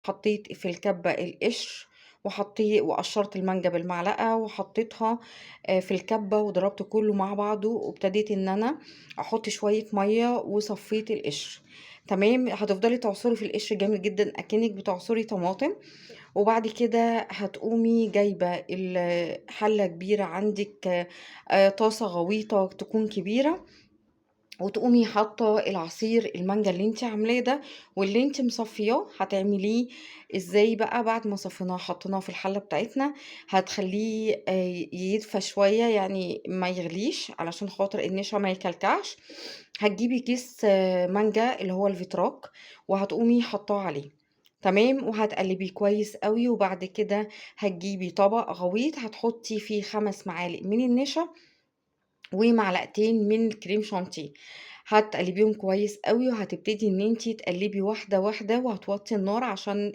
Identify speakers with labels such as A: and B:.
A: حطيت في الكبة القشر وقشرت المانجا بالمعلقة وحطيتها في الكبة وضربت كله مع بعضه، وابتديت إن أنا أحط شوية مَيّة وصفيت القشر. تمام، هتفضلي تعصري في القشر جامد جدًا أكنِّك بتعصري طماطم، وبعد كده هتقومي جايبة حلة كبيرة عندِك، طاسة غويطة تكون كبيرة، وتقومي حاطة العصير المانجا اللي أنتِ عاملاه ده واللي أنتِ مصفياه. هتعمليه إزاي بقى بعد ما صفيناه حطيناه في الحلة بتاعتنا، هتخليه يدفى شوية، يعني ما يغليش علشان خاطر النشا ما يكلكعش. هتجيبي كيس مانجا اللي هو الفيتراك وهتقومي حاطاه عليه، تمام، وهتقلبيه كويس أوي. وبعد كده هتجيبي طبق غويط هتحطي فيه 5 معالق من النشا ومعلقتين من الكريم شانتيه، هتقلبيهم كويس أوي، وهتبتدي إن أنتِ تقلبي واحدة، واحدة، وهتوطّي النار عشان